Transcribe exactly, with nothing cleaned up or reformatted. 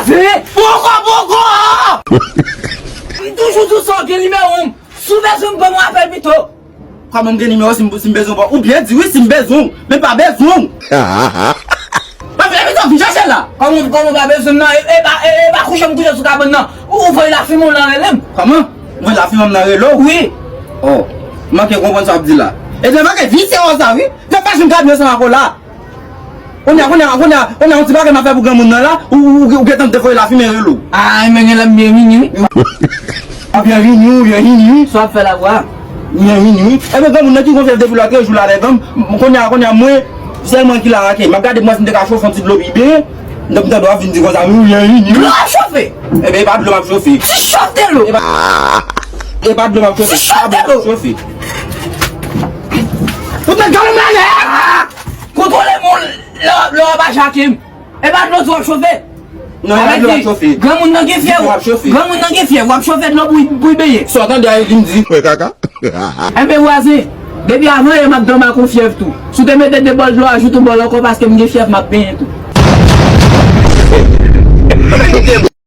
Poko, poko! M toujou di w sa w gen nimewo m. Si w bezwen m, ban m yon apèl pito. Kòman m gen nimewo si m, si m bezwen w? Ou byen di wi si m bezwen w, men pa bezwen w. Mwen vle pito vin chache la. Kòman, kòman w pa bezwen m nan? E, e pa, e, e pa kouche m kouche sou kabann nan. Ou, ou voye lafimen w nan rele m. Kòman? Mwen lafimen m nan rele w? Wi. Oh, m manke konprann sa w ap di la. Ebyen, manke visye w sa wi. Fè pa jwenn gad mwen san akò la. Kounye a, kounye a, kounye a, kounye a, yon ti bagay m ap fè pou granmoun nan la, ou, ou, ou, ou gentan te voye lafimen rele w. Ah, men gen lè m byen vini wi. Ou byen vini, ou byen vini wi. Sa w ap fè la vwa? Ou byen vini wi. Ebyen, granmoun nan ki gon fyèv depi lòt jou la, dèdan m, kounye a, kounye a, mwen, sèl mwen ki la, ok. M ap gade mwen si m te ka chofe yon ti dlo pi byen. M t ap, m t ap vin di konsa, wi, wi, wi, wi. Dlo ap chofe? Ebyen, e pa dlo m ap chofe. Ti chòf delo. E pa, e pa dlo m ap chofe. Ti chòf delo. Chofe. Ou te gade m la, nèg! Kontwole moun lè, lè w ap atake m. E pa dlo tou w ap chofe. Non, e pa dlo m ap chofe. Granmoun nan gen fyèv. Granmoun nan gen fyèv. W ap chofe dlo pou, pou l benyen. Sa w tande a li m di. Mwen kaka. Enben vwazen, depi avan yè m ap danbe ak yon fyèv tou. Si w te mete de bòl dlo, ajoute yon bòl ankò paske m gen fyèv m ap benyen tou.